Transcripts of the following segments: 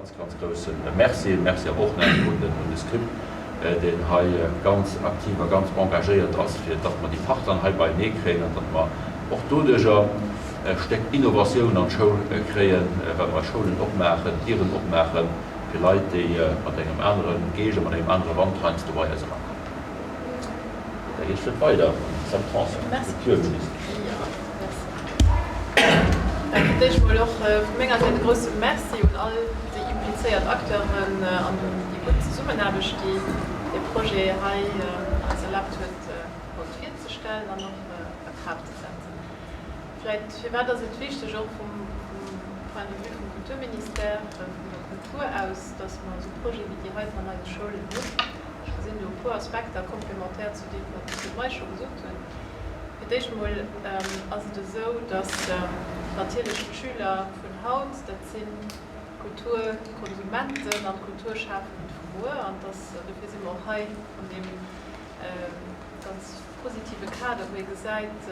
ganz, ganz grousse Merci. Merci awer och nach eng Kéier un de Script, deen hei ganz aktiv a ganz engagéiert ass, fir datt mer déi Partneren hei beienee kréien an datt mer och doduerjer e Stéck Innovatioun an d'Schoul kréien, well mer eis Schoulen opmaachen, d'Dieren opmaache fir Leit, déi mat engem anere Geescht a mat engem anere Wand heiansdo bei eis erakommen. Da geet et weider un d'Sam Tanson, Kulturministesch. Da fir d'éischt mol och vu menger Säit e grousse Merci un all déi implizéiert Acteuren an un déi gutt Zesummenaarbecht, déi dee Projet hei eis erlaabt huet, haut virzestellen an och a Kraaft ze setzen. Vläicht, firwat ass et wichteg, och vum Point de vue vum Kulturministère, vun der Kultur aus, dass mer esou Projete wéi déi heiten an eise Schoulen hunn? Ech gesinn do e puer Aspekter complémentaire zu deem, wat de Claude Meisch scho gesot huet. Fir d'éischt emol ass et esou, dass natierlech d'Schüler vun haut, dat sinn d'Kulturkonsumenten an d'Kulturschafend vu muer. An dass, dofir si mer och hei an deem ganz positive Kader, wou ee gesäit,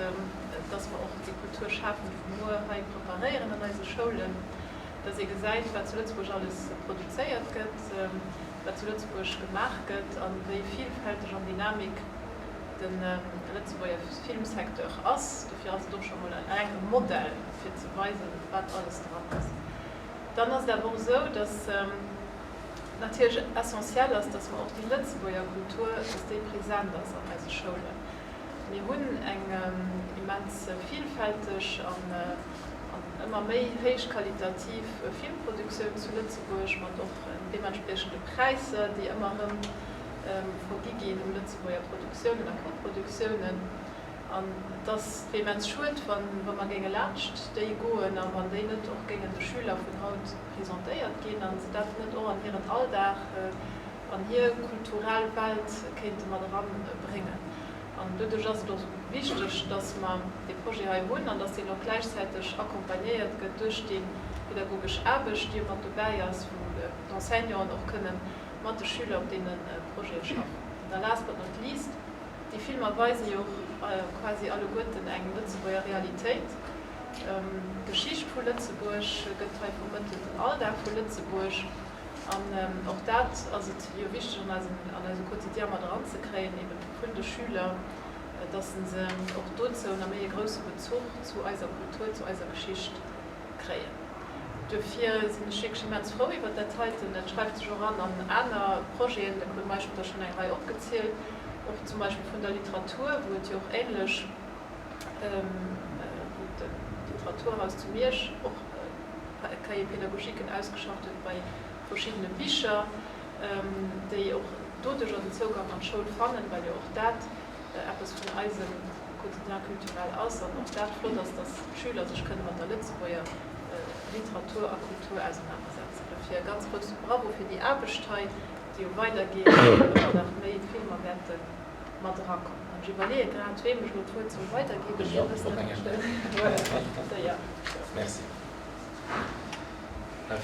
dass mer och déi Kulturschafend vu muer hei preparéieren an eise Schoulen, dass ee gesäit, wat zu Lëtzebuerg alles produzéiert gëtt, wat zu Lëtzebuerg gemaach gëtt a wéi vielfälteg an dynamik de Lëtzebuerger Filmsecteur ass. Dofir ass et och scho mol eleng e Modell, fir ze weisen, wat alles dran ass. Dann ass et awer och esou, dass natierlech essentiell ass, dass mer och déi Lëtzebuerger Kultur, dass déi present ass an eise Schoulen. Mir hunn eng immens vielfälteg an ëmmer méi héich qualitativ Filmproduktioun zu Lëtzebuerg, mat och deementspriechende Präisser, déi ëmmer erëm vergi ginn u Lëtzebuerger Produktiounen a Koproduktiounen. An et ass immens schued, wa mer géinge laanscht déi goen a wann déi net och géingen de Schüler vun haut presentéiert ginn a se dat net och an hiren Alldag, an hir kulturell Welt kéinte mat eranbréngen. An doduerch ass et och wichteg, dass mer dee Projet hei hunn an dass deen och gläichzäiteg accompagnéiert gëtt duerch déi pedagogesch Aarbecht, déi jo mat dobäi ass, wou d'Enseignanten och kënnen mat de Schüler op deene Projete schaffen. An da last but not least, déi Filmer weise jo och quasi alleguerten eng Lëtzebuerger Realitéit. D'Geschicht vu Lëtzebuerg gëtt hei vermëttelt, den Alldag vu Lëtzebuerg. An och dat ass et jo wichteg an eisem, an eise Quotidien mat eranzekréien, eben vun de Schüler, dass se och dozou nach méi e grousse Bezuch zu eiser Kultur, zu eiser Geschicht kréien. Duerfir sinn ech wierklech immens frou iwwert dat heiten. Et schreift sech och an an aner Projeten, de Claude Meisch huet der schonn eng Rei opgezielt, och zum Beispill vun der Literatur, wou et jo och ähnlech, wou d'Literaturhaus zu Miersch och Cahiers pédagogiquen ausgeschafft huet bei verschiddene Bicher, déi och doduercher den Zougang an d'Schoul fannen, well jo och dat eppes vun eisem Quotidien culturel ass an och dat flott ass, dass d'Schüler sech kënne mat der Lëtzebuerger Literatur a Kultur ausenanersetzen. Dofir e ganz grousse Bravo fir déi Aarbecht hei, déi jo weidergeet a wou ëmmer nach méi Filmer wäerte mat erakommen. An ech iwwerleeë grad, weem ech elo d'Wuert soll weiderginn. Dir wësst dat bestëmmt. Voilà, séier. Merci.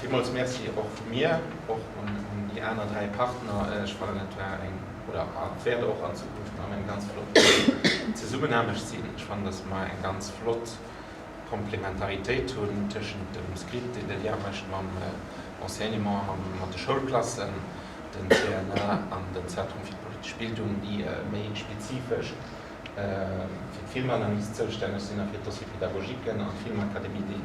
Villmools Merci och vu mir, och un déi aner 3 Partner. Ech fannen, et war eng, oder wäert och an Zukunft nach eng ganz flott Zesummenaarbecht sinn. Ech fannen, dass mer eng ganz flott Komplementaritéit hunn tëschent dem Script, deen de Lien mécht mam Enseignement a mat de Schoulklassen, den CNA an den Zentrum fir d'politesch Bildung, déi méi spezifesch fir d'Filmanalys zoustänneg sinn a fir d'Dossiers pédagogiquen, an d'Filmakademie, déi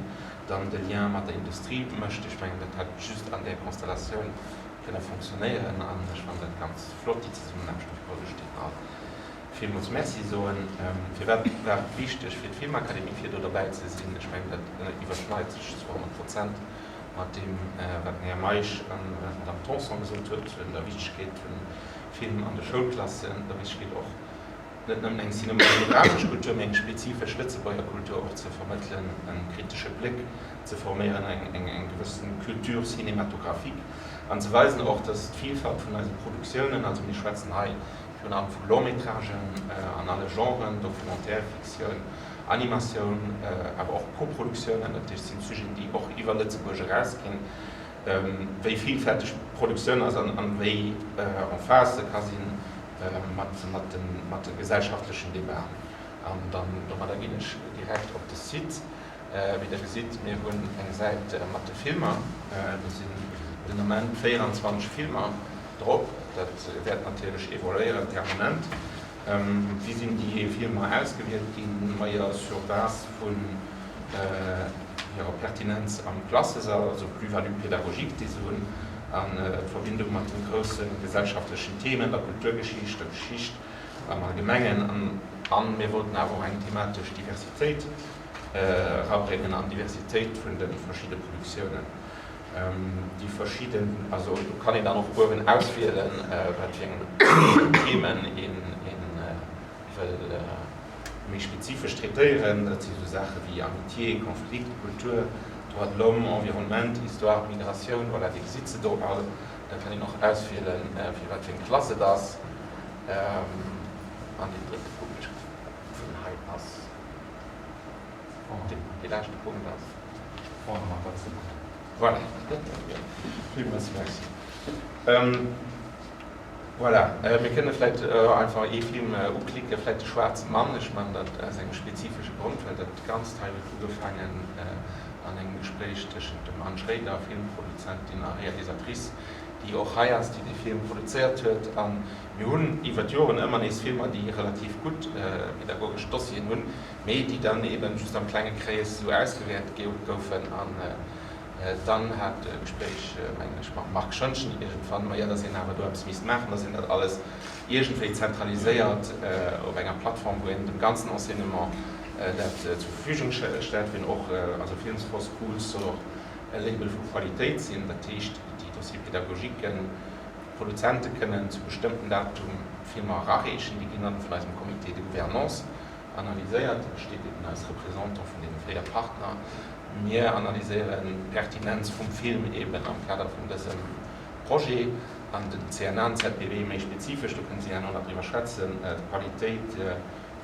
dann de Lien mat der Industrie mécht. Ech mengen, dat hätt just an där Konstellatioun kënne fonctionnéieren an ech fannen dat ganz flott, déi Zesummenaarbecht. Dofir wollt ech deenen all villmools Merci soen. Firwat war et wichteg fir d'Filmakademie, fir do derbäi ze sinn? Ech mengen, dat iwwerschneit sech zu 100 Prozent mat deem, wat den Här Meisch an d'Madame Tanson gesot huet, vun der Wichtegkeet vum Film an de Schoulklassen, der Wichtegkeet och, net nëmmen eng cinematographesch Kultur, mee eng spezifesch Lëtzebuerger Kultur och ze vermëttelen, e kritesche Bléck ze forméieren, eng gewëssen Culture cinématographique an ze weisen och, dass d'Vilfalt vun eise Produktiounen, also mir schwätzen hei virun allem vu Long-métragen an alle Genren, Documentaire, Fiktioun, Animatioun, awer och Koproduktiounen, dat heescht, et sinn Sujeten, déi och iwwer Lëtzebuerg erausginn, wéi villfälteg d'Produktioun ass an wéi en phase se ka sinn mat de gesellschaftlechen Debaten. An dann domadder ginn ech direkt op de Site. Wéi Der gesitt, mir hunn eng Säit mat de Filmer. Do sinn den Ament 24 Filmer drop. Dat wäert natierlech evoluéieren permanent. Wéi sinn déi Filmer ausgewielt ginn? Majo, sur base vun hirer Pertinenz am Klassesall, also Plus-value pédagogique, déi se hunn, an d'Verbindung mat de grousse gesellschaftlechen Themen, der Kulturgeschicht, der Geschicht am Allgemengen. A mir wollten awer och eng thematesch Diversitéit erabréngen an Diversitéit vun de verschidde Produktiounen. Déi verschidden, also do kann een dann och uewen auswielen, wat fir eng Themen ee wëll méi spezifesch traitéieren. Dat si sou Saache wéi Amitié, Konflikt, Kultur, Droits de l'homme, Environnement, Histoire, Migratioun, voilà, Dir gesitt se do all. Da kann een och auswielen, fir wat fir eng Klass et ass. An deen drëtte Punkt vun hei ass. Dee leschte Punkt ass. Voilà. Villmools Merci. Voilà, mir kënne vläicht einfach ee Film uklicken, vläicht De schwaarze Mann. Ech man dat aus engem spezifesche Grond, well dat Ganzt hei huet ugefaangen an engem Gespréich tëschent dem Anne Schréider, Filmproduzentin a Realisatrice, déi och hei ass, déi dee Film produzéiert huet. A mir hunn iwwer d'Joren ëmmer nees Filmer, déi relativ gutt pedagogesch Dossieren hunn, mee déi dann eben just am klenge Krees esou ausgewäert goufen. An dann hat e Gespréich, mengen ech, mam Marc Schoentgen iergendwann, majo, datt een awer do eppes misst maachen, datt een dat alles iergendwéi zentraliséiert op enger Plattform, wou een dem ganzen Enseignement dat zur Verfügung stellt, wou een och, also Films for Schools soll och e Label vu Qualitéit sinn, dat heescht, déi Dossier-pédagogiquen, d'Produzente kënnen zu bestëmmten Datum Filmer erareechen, déi ginn dann vun eisem Comité de gouvernance analyséiert. Dee besteet eben aus Représentant vun deene 4 Partner. Mir analyséieren d'Pertinenz vum Film eben am Kader vun dësem Projet an den CNA an ZPW méi spezifesch, do kënne si herno nach driwwer schwätzen, d'Qualitéit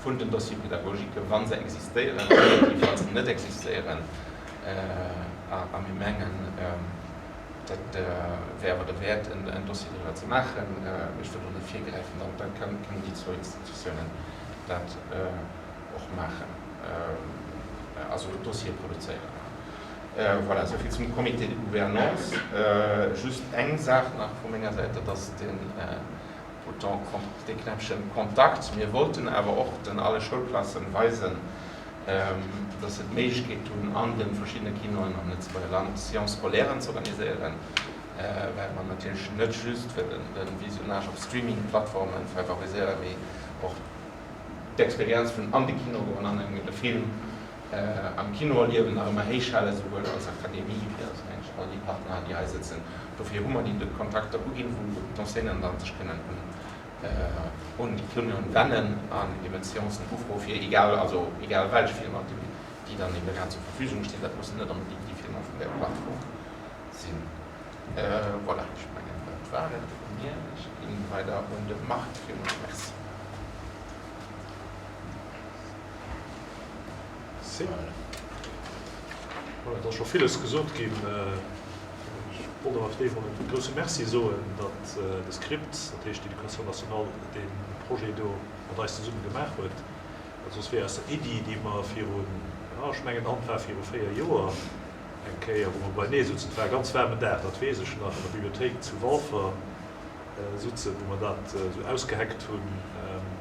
vun den Dossiers pédagogiques, wa se existéieren, respektiv wa se net existéieren. A mir mengen, dat wär awer derwäert, en Dossier driwwer ze maachen. Mee ech wëll do net virgräifen, da kënnen déi zwou Institutiounen dat och maachen, also Dossiere produzéieren. Voilà, esou vill zum Comité de gouvernance. Just eng Saach nach vu menger Säit, dat ass de Bouton, dee Knäppchen Kontakt. Mir wollten awer och den alle Schoulklassen weisen, dass se d'Méiglechkeet hunn, an de verschiddene Kinoen am Lëtzebuerger Land Séances scolairen ze organiséieren, well mer natierlech net just wëllen de Visionnage op Streaming-Plattformen favoriséieren, mee och d'Experienz vun an de Kino goen an engem de Film am Kino erliewen nach ëmmer héich halen, souwuel als Akademie wéi als mensch all déi Partner, déi hei sëtzen. Dofir hu mer déi Kontakter uginn, wou d'Enseignanten dann sech kënnen un déi Kinoen wennen an eben Seancen ufroe fir egal, also egal welch Filmer, déi dann ebe grad zur Verfügung stinn. Dat mussen net onbedéngt déi Filmer vun där Plattform sinn. Voilà, ech mengen, dat war et vu mir. Ech ginn weider un de Marc. Villmools Merci. Voilà, et ass scho villes gesot ginn. Ech wollt awer fir d'éischt emol e grouse Merci soen, datt de Script, dat heescht d'Éducation nationale, dee Projet do mat eis zesumme gemaach huet. Well soss wier aus der Iddi, déi mer virun, jo, ech mengen, Anne, et war viru 4 Joer, Eng Kéier, wou mer beinee sutzen, et war e ganz waarmen Dag, dat weess ech nach, an der Bibliothéik zu Walfer sutzen, wou mer dat esou ausgeheckt hunn,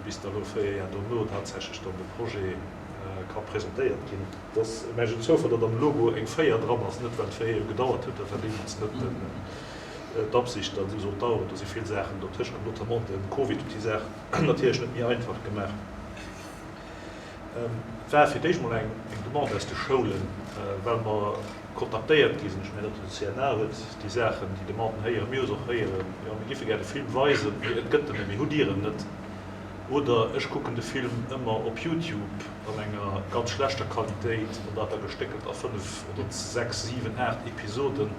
bis da elo 4 Jar dono tatsächlech dann de Projet ka presentéiert ginn. Et ass mengen en Zoufall, datt am Logo eng 4 dran ass, net well et 4 Joer gedauert huet, dat war deemools net d'Absicht, datt et esou sollt daueren. Do si vill Saachen dotëscht komm, notamment de Covid huet déi Saach natierlech net méi einfach gemaach. Et war fir d'éischt mol eng Demande aus de Schoulen, well mer kontaktéiert gi sinn, ech mengen, datt de CNA huet déi Saachen, déi Demanden héieren, mir hu se och héieren, jo mir giffe gär de Film weisen, mee et gëtt en net, mee hutt Dir en net? Oder ech kucken de Film ëmmer op YouTube an enger ganz schlechter Qualitéit an dat da gestéckelt a 5 oder 6, 7, 8 Episoden.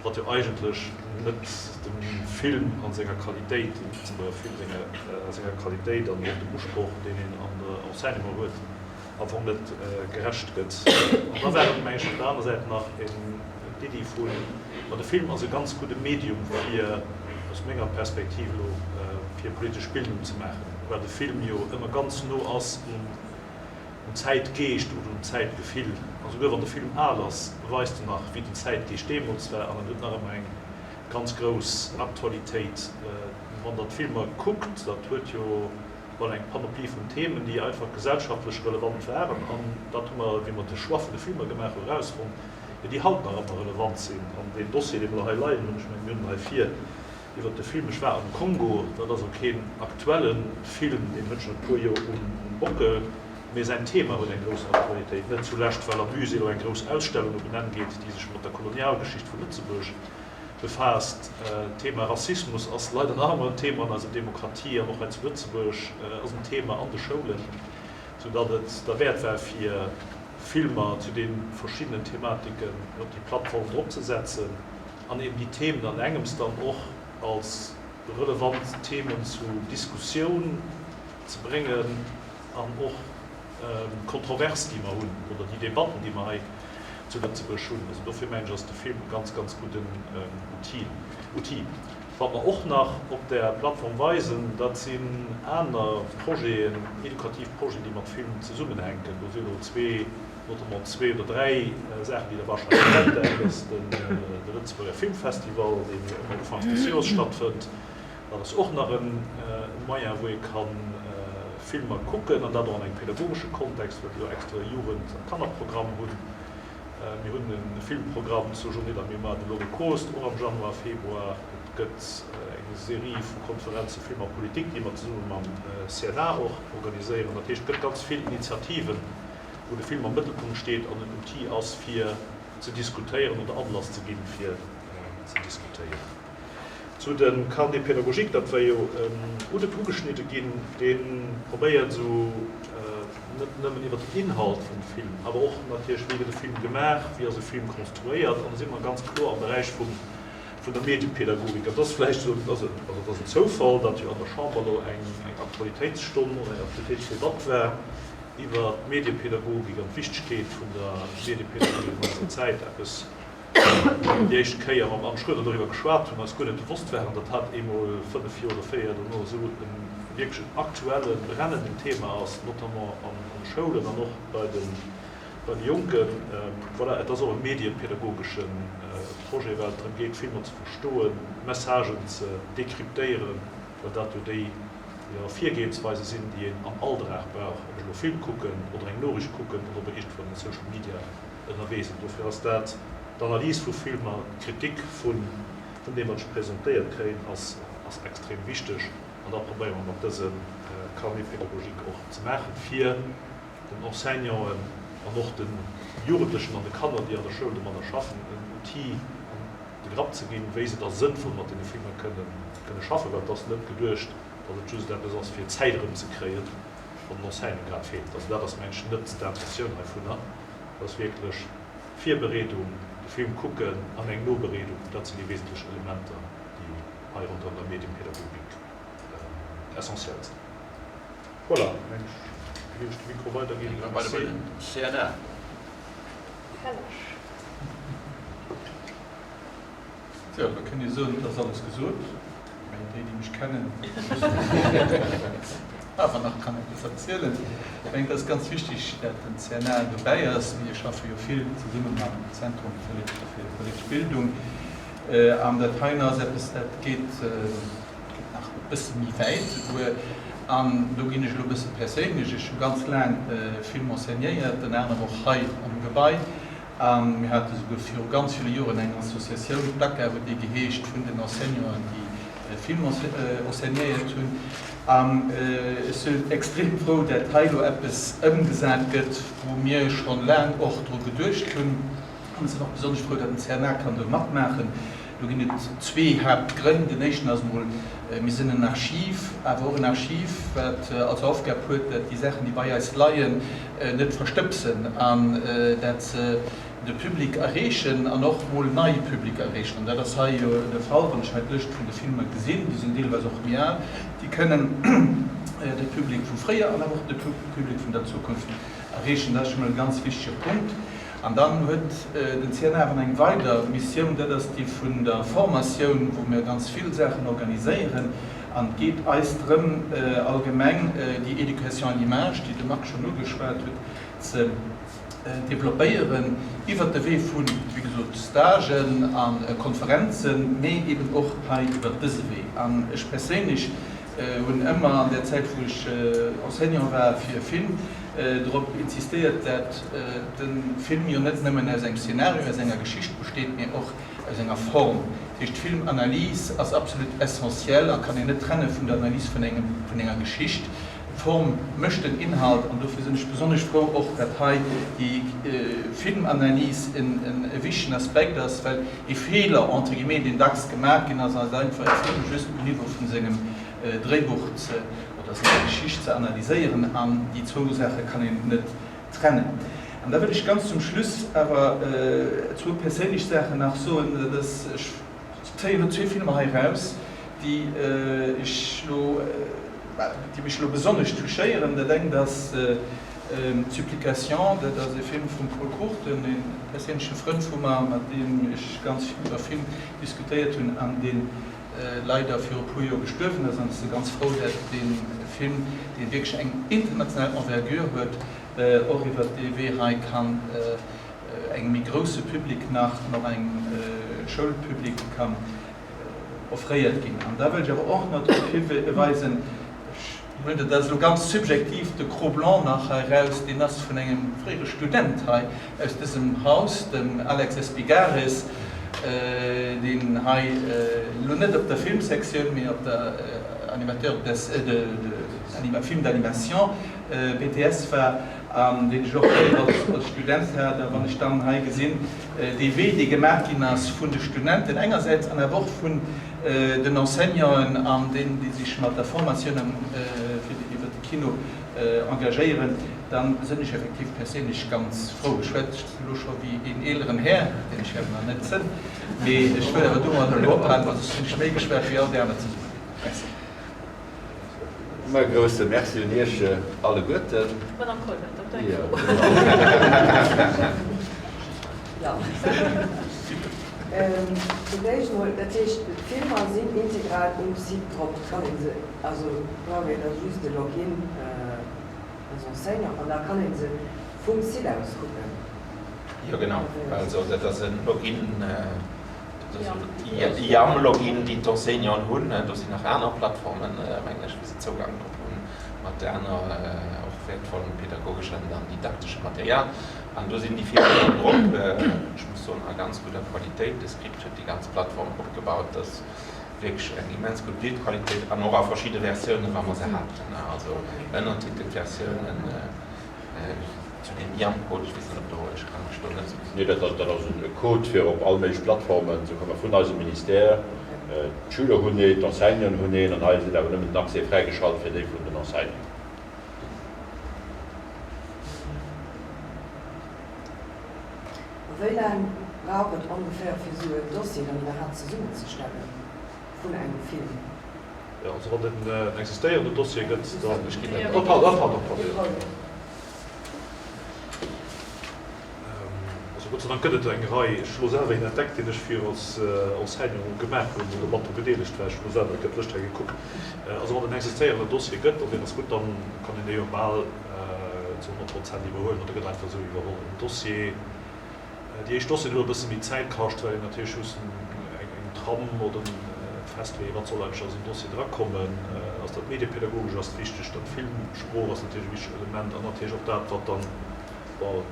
Wat jo eigentlech net dem Film a senger Qualitéit, dem Lëtzebuerger Film a senger Qualitéit an och dem Usproch, deen een an der Enseignement huet, am Fong net gerecht gëtt. An da war et, meng ech, op der aner Säit nach d'Iddi vun, ma de Film ass e ganz gudde Medium fir, aus menger Perspektiv elo, fir politesch Bildung ze maachen, well de Film jo ëmmer ganz no ass um, Um Zäitgeescht oder um Zäitgefill. An souguer wann de Film al ass, weist en nach, wéi den Zäitgeescht deemools war an en huet nach ëmmer eng. ganz grouss Aktualitéit. Wann Der d'Filmer kuckt, dat huet jo voilà eng Panoplie vun Themen, déi einfach gesellschaftlech relevant waren, an dat hu mer, wéi mer de Choix vun de Filmer gemaach hunn, erausfonnt, jo déi haut nach ëmmer relevant sinn. An deen Dossier, dee mer elo hei leien hunn, ech mengen, mir hunn en hei vir, iwwert de Film Ech war am Kongo, dat ass och keen aktuelle Film, deen huet schonn e puer Joer um Bockel, mee säin Thema huet eng grouss Aktualitéit, net zulescht well am Musée elo eng grouss Ausstellung op en Enn geet, déi sech mat der Kolonialgeschicht vu Lëtzebuerg befaasst. D'Thema Rassismus ass leider nach ëmmer en Thema an eiser Demokratie an och hei zu Lëtzebuerg ass en Thema an de Schoulen, soudatt et derwäert war fir Filmer zu de verschiddenen Thematiken op déi Plattform drop ze setzen an eben déi Themen an engems dann och als relevant Themen zu Diskussioun ze bréngen an och d'Kontrovers, déi mer hunn, oder déi Debatten, déi mer hei zu Lëtzebuerg hunn. Also dofir mengen ech, ass de Film e ganz, ganz gudden Outil. Wat mer och nach op där Plattform weisen, dat sinn aner Projeten, edukativ Projeten, déi mat Film zesummenhänken. Do si elo zwee, notamment zwee oder dräi Saachen, déi Der wahrscheinlech kennt. Dat ass de Lëtzebuerger Filmfestival, deen jo ëmmer ufanks des Joers stattfënnt. Dat ass och nach e Moyen, wou ee ka Filmer kucken, an dat och an engem pädagogesche Kontext, well déi och extra e Jugend a Kannerprogramm hunn. Mir hunn e Filmprogramm zur Journée de la Mémoire de l'Holocauste, och am Januar, Februar. Et gëtt eng Serie vu Konferenze Film a Politik, déi mer zesumme mam CNA och organiséieren. Dat heescht, et gëtt ganz vill Initiativen, wou de Film am Mëttelpunkt steet an en Outil ass, fir ze diskutéieren oder Anlass ze ginn, fir ze diskutéieren. Zu de Carnets pédagogiques, dat war jo ugeschnidde ginn, dee probéiert esou net nëmmen iwwer den Inhalt vum Film, awer och natierlech, wéi gëtt e Film gemaach, wéi ass e Film konstruéiert, an da si mer ganz kloer am Beräich vun der Mediepädagogik. An et ass vläicht esou, also et ass en Zoufall, datt jo an der Chamber elo eng Aktualitéitsstonn oder eng Aktualitéitsdebatt war iwwer d'Mediepädagogik an d'Wichtegkeet vun der Mediepädagogik an eiser Zäit, eppes, wou mir déi éischt Kéier mam Anne Schroeder doriwwer geschwat hunn, eis guer net bewosst waren, datt hat eemol 5 Joer oder 4 Joer dono esou e wierklech en aktuellen, brennenden Thema ass, notamment an de Schoulen an och bei de bei de Jonken. Voilà, et ass och e mediepädagogesche Projet, well et drëm geet, Filmer ze verstoen, Messagen ze dekryptéieren, well dat jo déi, jo, Virgehensweise sinn, déi een am Alldrag brauch, ob ech elo e Film kucken oder eng Noriicht kucken oder ob ech iergendwou an den Social Media ënnerwee sinn. Dofir ass dat, d'Analys vu Filmer, d'Kritik vun deem, wat ech presentéiert kréien, ass extrem wichteg. An dat probéiere mer mat dësem Carnet pédagogique och ze maachen, fir den Enseignanten an och de Jugendlechen an de Kanner, déi an der Schoul domadder schaffen, en Outil an de Grapp ze ginn, wéi se da sënnvoll mat deene Filmer kënne schaffen. Well et ass net geduecht, datt et just eppes ass, fir Zäit erëmzekréien, wann den Enseignant grad feelt. Also dat ass, mengen ech, net d'Intentioun heivunner. Et ass wierklech Virbereedung, de Film kucken an eng Nobereedung. Dat sinn déi wesentlech Elementer, déi hei ronderëm der Medienpädagogik essentiell sinn. Voilà, meng ech, géif ech de Mikro weiderginn un de CNA. Helleg. Jo, da kënnt Dir soen, et ass alles gesot. Mä déi, déi mech kennen, wëssen, datt ech awer nach kann eppes erzielen. Ech mengen, et ass ganz wichtig, dat den CNA dobäi ass. Mir schaffe jo vill zesumme mam Zentrum fir politesch Bildung. An dat heien ass eppes, dat geet nach e bësse méi wäit souguer. An do ginn ech elo e bësse perséinlech. Ech hu ganz laang Film enseignéiert, ënner anerem och hei am Gebai. A mir hate souguer viru ganz ville Joren eng Associatioun, d'ACA huet déi geheescht, vun den Enseignanten, déi Film enseignéiert hunn. An ech sinn extrem frou, dat hei elo eppes ëmgesat gëtt, wou mir scho laang och dru geduecht hunn. An ech sinn och besonnesch frou, datt den CNA kann do matmaachen. Do ginn et zwee Haaptgrënn. Den éischten ass emol, mir sinn en Archiv, awer och en Archiv, wat als Aufgab huet, dat déi Saachen, déi bei eis leien, net verstëbsen an dat se de Public erreechen an och mol nei Public erreechen. An dat ass hei jo de Fall, wann ech hei d'Lëscht vun de Filmer gesinn, déi sinn deelweis och méi al, déi kënnen de Public vu fréier an awer och de Public vun der Zukunft erreechen. Dat ass scho mol e ganz wichtege Punkt. An dann huet den CNA awer nach eng weider Missioun, dat ass déi vun der Formatioun, wou mir ganz vill Saachen organiséieren. An et geet eis drëm, allgemeng déi Éducation à l'image, déi de Marc schonn ugeschwat huet, ze. developpéieren iwwert de Wee vu, wéi gesot, Stagen a Konferenzen, mee eben och hei iwwert dëse Wee. An ech perséinlech hunn ëmmer an där Zäit, wou ech Enseignant war fir Film, drop insistéiert, dat de Film jo net nëmmen aus engem Szenario, aus enger Geschicht besteet, mee och aus enger Form. Dat heescht, d'Filmanalys ass absolut essentiell a kann een net trenne vun der Analys vun engem, vun enger Geschicht. D'Form mécht den Inhalt an dofir sinn ech besonnesch frou och, dat hei déi Filmanalys en wichtegen Aspekt ass, well ee Feeler, entre guillemets, deen dacks gemaach ginn ass, ass einfach e Film just um Niveau vun sengem Dréibuch ze, oder senger Geschicht ze analyséieren an déi zwou Saache kann een net trennen. An da wëll ech ganz zum Schluss awer zwou perséinlech Saachen nach soen. Dat ass, ech zéien elo zwee Filmer hei eraus, déi ech elo, déi mech elo besonnesch touchéieren. Dat engt ass D'Supplication, dat ass e Film vum Pol Cruchten, e perséinleche Frënd vu mer, mat deem ech ganz vill iwwer Film diskutéiert hunn an dee leider viru puer Joer gestuerwen ass. An ech si ganz frou, dat dee Film, dee wierklech eng international Envergure huet, och iwwert dee Wee hei kann engem méi grousse Public nach an och engem Schoulpublic kann offréiert ginn. An da wëll ech awer och nach drop hiweisen, ech huelen, dat ass elo ganz subjektiv, de Cro-Blanc nach hei eraus, deen ass vun engem fréiere Student hei aus dësem Haus, dem Alex Espigares, deen hei elo net op der Filmsektioun, mee op der Animateur de film d'animation BTS war an deen ech och fréier als Student hat. A wann ech dann hei gesinn, dee Wee, dee gemaach ginn ass vun de Studenten engersäits an awer och vun den Enseignanten an deenen, déi sech mat der Formatioun iwwert de Kino engagéieren, da sinn ech effektiv perséinlech ganz frou. Ech schwätze elo scho wéi een eeleren Här, deen ech awer nach net sënn, mee ech wëll awer domadder elo ophalen, well soss hunn ech méi geschwat wéi all déi aner zesummen. Merci. E grousse Merci un Iech alleguerten. Madame Kollmann, dat war eng Fro. Jo. Fir d'éischt emol, dat heescht, d'Filmer sinn integral um Site drop, et kann ee se, also brauch een da just de Login als Enseignant an da kann ee se vum Site aus kucken? Jo genau, also dat ass e Login, YAM-Login, déi d'Enseignanten hunn. Do sinn nach aner Plattformen, mengen ech, wou se Zougang drop hunn, mat aner och wäertvollem pedagogeschen an didakteschem Material. An do sinn déi Filmer dann drop, ech muss soen, a ganz gudder Qualitéit. De Script huet déi ganz Plattform opgebaut, dat ass wierklech eng immens gutt Bildqualitéit an och a verschidde Versiounen, wa mer se haten, also ënnertitelt Versiounen. Zu deem YAM-Code, ech weess net, ob do, ech kann mech do net. Nee, dat ass e Code, fir op all méiglech Plattformen ze kommen vun eisem Ministère. D'Schüler hunn een, d'Enseignanten hunn een, an hei sinn awer nëmmen den Accès fräigeschalt fir déi vun den Enseignanten. A wéi laang brauch et ongeféier, fir esou en Dossier dann iwwerhaapt zesummenzestellen vun engem Film? Also wann et en existéierenden Dossier gëtt, dann. Oh pardon, pardon, pardon. Also Gott sei Dank gëtt et eng Rei. Ech hu lo selwer een entdeckt, deen ech fir als Enseignant gemaach hunn oder mat dru bedeelegt war. Ech hu lo selwer eng Lëscht hei gekuckt. Also wann et en existéierenden Dossier gëtt an deen ass gutt, dann kann een dee jo bal zu 100 Prozent iwwerhuelen oder gëtt einfach esou iwwerholl. En Dossier. Déi éischt Dossieren hu e bësse méi Zäit kascht, well een natierlech just eng Tram oder festleeën, wat soll eigentlech a sou en Dossier drakommen. Ass dat mediepädagogesch, ass wichteg, dann d'Filmsprooch ass natierlech e wichtegt Element an natierlech och dat, wat dann, bon,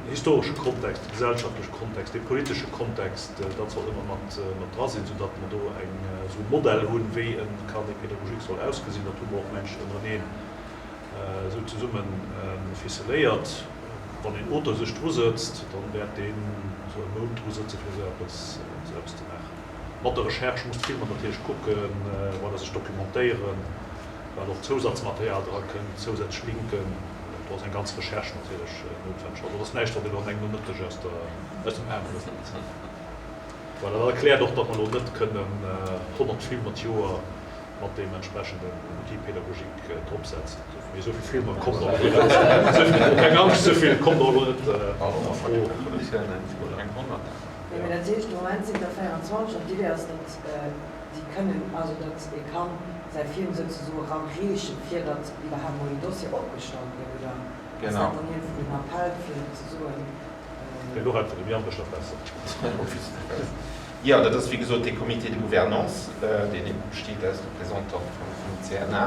den historesche Kontext, de gesellschaftleche Kontext, dee politesche Kontext, dat soll ëmmer mat dra sinn, soudatt mer do eng esou e Modell hunn, wéi e Carnet pédagogique soll ausgesinn. Dat hu mer och mensch ënnereneen esou zesumme ficeléiert. Wann een Auteur sech dru sëtzt, dann wäert deen esou e Mount dru sëtze fir esou eppes esou eppes ze maachen. Mat der Recherche muss d'Filmer natierlech kucken, voilà, sech documentéieren, well och Zousatzmaterial dra kënnt, zousätzlech Linken. Do ass eng ganz Recherche natierlech noutwenneg. Also et ass näischt wat een elo an engem Nomëtteg aus der aus dem Aarmel hëlt. Voilà, dat erkläert och, datt mer elo net kënnen 100 Filmer d'Joer mat deem entsprechenden Outil pédagogique drop setzen. Mee esou vill Filmer kommen och elo net, keng Angscht, esou vill kommen och elo net a Fro. Nee, mee dat heescht, de Moment sinn der 24 an d'Idee ass, datt déi kënnen, also datt ee kann säi Film souzesoe erareechen, fir datt iwwerhaapt mol een Dossier opgestallt gëtt, oder? Ass dat dann iergendwou den Appell fir ze soen. Elo äntwert dem Yann beschter besser. Jo, dat ass wéi gesot dee Comité de gouvernance, deen ebe besteet aus Représentante vum CNA,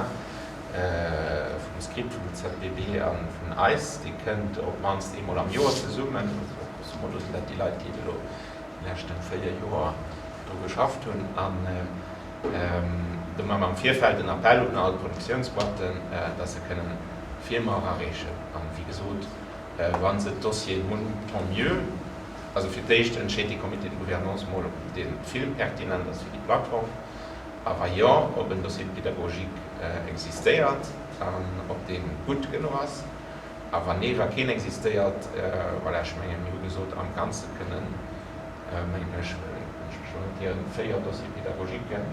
vum script, vum ZBB a vun eis. Dee kënnt op d'mannst eemol am Joer zesummen. Also grosso modo sinn dat déi Leit, déi elo déi leschten 4 Joer dru geschafft hunn. An do maache mer am Virfeld en Appell un all d'Produktiounsboîten, dass se kënnen Filmer erareechen. An wéi gesot, wa se d'Dossieren hunn, tant mieux. Also fir d'éischt entscheet dee Comité de gouvernance mol, ob dee Film pertinent ass fir déi Plattform, a wa jo, ob en Dossier pédagogique existéiert an ob dee gutt genuch ass. A wa nee, wa keen existéiert, voilà, ech mengen, mir hu gesot, am Ganze kënnen, mengen ech, wann ech mech elo net ieren, 4 Dossiers pédagogiquen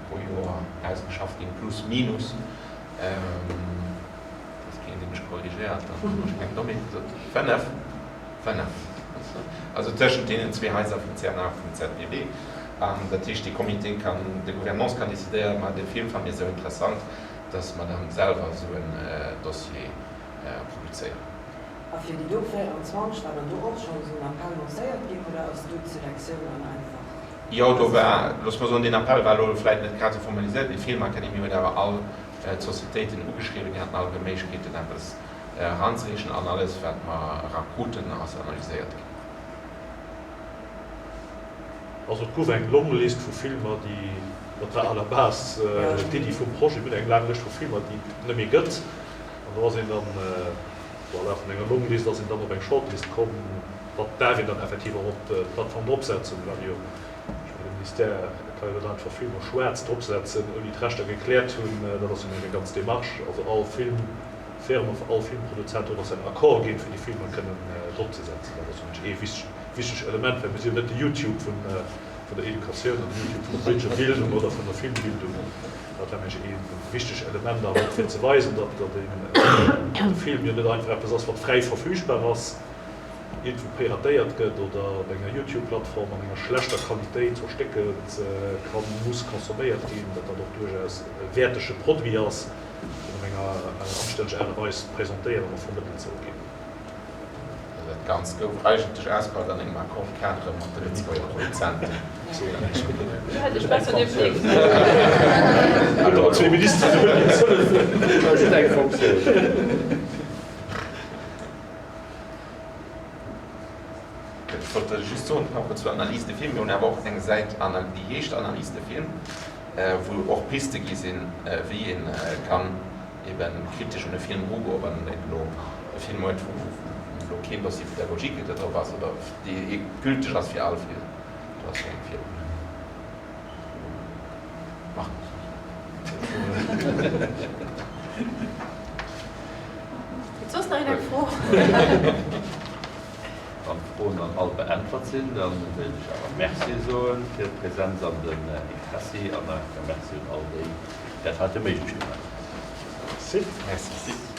pro Joer ausgeschafft ginn, plus minus. Ass keen, dee mech korrigéiert, dann hunn ech keng Dommheet gesot. 5. 5, also tëschent deenen zwee Haiser vum CNA a vum ZBB. An dat heescht, dee Comité kann, de Gouvernance kann décidéieren, ma dee Film fanne mir esou interessant, dass mer dann selwer esou en Dossier produzéieren. A fir déi do 24, war dann do och schonn esou en Appell lancéiert ginn oder ass do d'Selektioun dann einfach? Jo, do war, loosse mer soen, deen Appell war elo vläicht net grad esou formaliséiert, mee d'Filmakademie huet awer all d'Societéiten ugeschriwwen, déi haten all Méiglechkeeten eppes Eranzereechen an alles wat mer erakruten ass analyséiert ginn. Also et gouf eng long List vu Filmer déi, dat war à la base d'Iddi vum Projet, mir hunn eng laang Lëscht vu Filmer déi et net méi gëtt an do ass een dann, voilà, vun enger long List ass een dann op eng Shortlist komm, wat däerf een dann effektiv och op d'Plattform dropsetzen, well jo Ech mengen, de Ministère ka jo net einfach Filmer schwaarz dropsetzen, ouni d'Rechter gekläert hunn. Dat ass jo eng ganz Démarche. Also all Filmfirma, all Filmproduzent huet och säin Accord ginn, fir déi Filmer kënnen dropzesetzen. Dat ass jo mengen ech ee wichteg Element, well mir si jo net de YouTube vun der Educatioun an de YouTube vun der politescher Bildung oder vun der Filmbildung. Dat war mengen ech ee wichteg Element awer och fir ze weisen, datt de Film jo net einfach eppes ass, wat fräi verfügbar ass. iergendwou piratéiert gëtt oder op enger Youtube-Plattform an enger schlechter Qualitéit zerstéckelt kann, muss consomméiert ginn, datt dat och duerchaus e wäertege Produit ass, deen op enger anstänneger Aart a Weis presentéiert an och vermëttelt soll ginn. Dat Ganzt gouf eigentlech ausgebaut an engem Accord-cadre mat de Lëtzebuerger Produzenten. Ech wollt just soen, par rapport zur Analyse de film, mir hunn awer och eng Säit, déi heescht Analyse de film, wou och Piste gi sinn, wéi ee kann ebe kritesch un e Film erugoen, wann een elo e Film huet, wou elo keen Dossier pédagogique drop ass oder dee gülteg ass fir all Film. Do ass jo eng Virlag. Markus. Huet soss nach een eng Fro? Wann d'Froen dann all beäntwert sinn, da wéilt ech awer Merci soe fir d'Präsenz an den Interessi an nach eng Kéier Merci un all déi, déi dat heite méiglech gemaach hunn. Merci.